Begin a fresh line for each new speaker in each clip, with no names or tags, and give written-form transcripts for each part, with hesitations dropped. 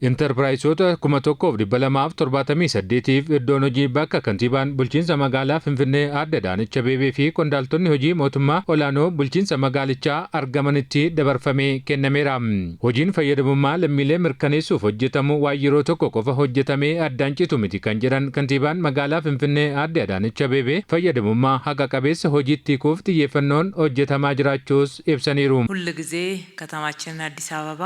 Intarpiraayizoota 1278f iddoon hojii bakka kantiibaan bulchiinsa magaalaa Finfinnee Aadde Adaanech Abeebee fi qondaaltonni hojii mootummaa olaanoo bulchiinsa magaalichaa argamanitti dabarfamee kennameera. Hojiin fayyadamummaa lammiilee mirkaneessuuf hojjetamu waan yeroo tokko qofa hojjetamee addaan citu miti kan jedhan kantiibaan magaalaa Finfinnee Aadde Adaanech Abeebee, fayyadamummaa haqa qabeessa hojiitti hiikuuf xiyyeeffannoon hojjetamaa jiraachuus ibsaniiru.
ሁል ጊዜ ከተማችንን አዲስ አበባ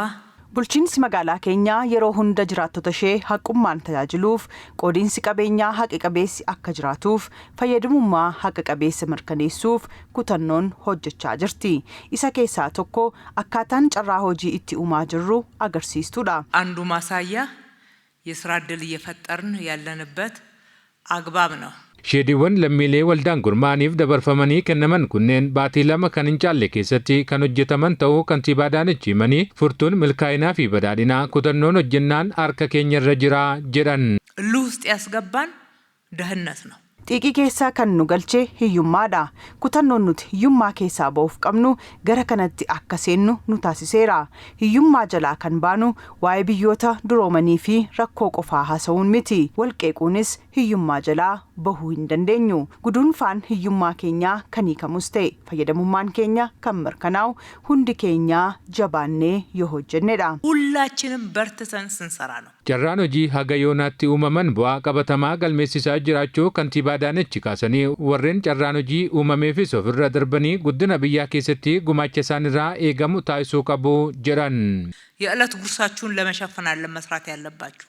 Bulchiinsi magaalaa keenyaa yeroo hunda jiraattota ishee haqummaan tajaajiluuf, qoodiinsi qabeenyaa haqa qabeessi akka jiraatuuf, fayyadamummaa haqa qabeessa mirkaneessuuf kutannoon hojjechaa jirti. Isa keessaa tokko akkaataan carraa hojii itti uumaa jirru agarsiistuudha.
አንዱ ማሳያ የስራ እድል እየፈጠርን ያለንበት አግባብ ነው።
Sheediiwwan lammiilee waldaan gurmaa'aniif dabarfamanii kennaman kunneen baatii 2 kan hin caalle keessatti kan hojjetaman ta'uu kantiibaa Adaanech himanii, furtuun milkaa'inaa fi badhaadhinaa kutannoon hojjennaan harka keenya irra jira jedhan.
እልህ ውስጥ ያስገባን ድህነት ነው።
Xiiqii keessaa kan nu galche hiyyummaadha. Kutannoon nuti hiyyummaa keessaa ba'uuf qabnu gara kanatti akka seennu nu taasiseera. Hiyyummaa jalaa kan baanu waa'ee biyyoota duroomanii fi rakkoo qofaa haasa'uun miti. Walqeequunis hiyyummaa jalaa bahuu hin dandeenyu. Guduunfaan hiyyummaa keenyaa kan hiikamus ta'e fayyadamummaan keenya kan mirkanaa'u hundi keenyaa jabaannee yoo hojjennedha.
ሁላችንም በርትተን ስንሰራ ነው።
Carraan hojii haga yoonaatti uumaman bu'aa qabatamaa galmeessisaa jiraachuu kantiibaa Adaanech kaasanii, warreen carraan hojii uumameefis ofirra darbanii guddina biyyaa keessatti gumaacha isaan irraa eegamu taasisuu qabu jedhan.
የዕለት ጉርሳችሁን ለመሸፈን አይደለም መስራት ያለባችሁ፣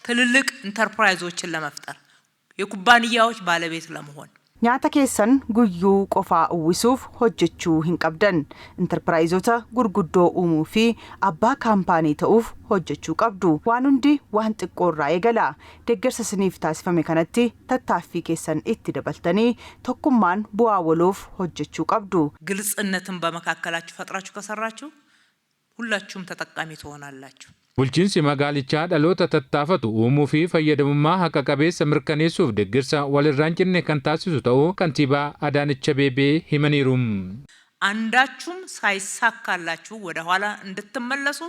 ትልልቅ ኢንተርፕራይዞችን ለመፍጠር፣ የኩባንያዎች ባለቤት ለመሆን።
Nyaata keessan guyyuu qofaa uwwisuuf hojjechuu hin qabdan. Intarpiraayizoota gurguddoo uumuu fi abbaa kaampaanii ta'uuf hojjechuu qabdu. Waan hundi waan xiqqoo irraa eegala. Deeggarsa isiniif taasifame kanatti tattaaffii keessan itti dabaltanii tokkummaan bu'aa waloof hojjechuu qabdu.
ግልጽነትን በመካከላችሁ ፈጥራችሁ ከሰራችሁ ሁላችሁም ተጠቃሚ ትሆናላችሁ።
Bulchiinsi magaalichaa dhaloota tattaafatu uumuu fi fayyadamummaa haqa qabeessa mirkaneessuuf deeggarsa walirraa hin cinne kan taasisu ta'uu kantiibaa Adaanech Abeebee himaniiru.
አንዳችሁም ሳይሳካላችሁ ወደ ኋላ እንድትመለሱ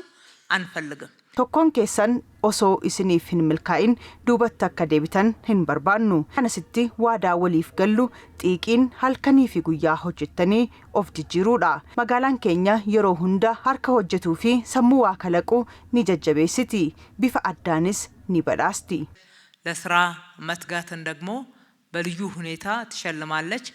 አንፈልግም።
Tokkoon keessan osoo isiniif hin milkaa'in duubatti akka deebitan hin barbaannu. Kanasitti waadaa waliif gallu xiiqiin halkanii fi guyyaa hojjettanii of jijjiiruudha. Magaalaan keenya yeroo hunda harka hojjetuu fi sammuu waa kalaqu ni jajjabeessiti. Bifa addaanis ni badhaasti.
ለስራ መትጋትን ደግሞ በልዩ ሁኔታ ትሸልማለች።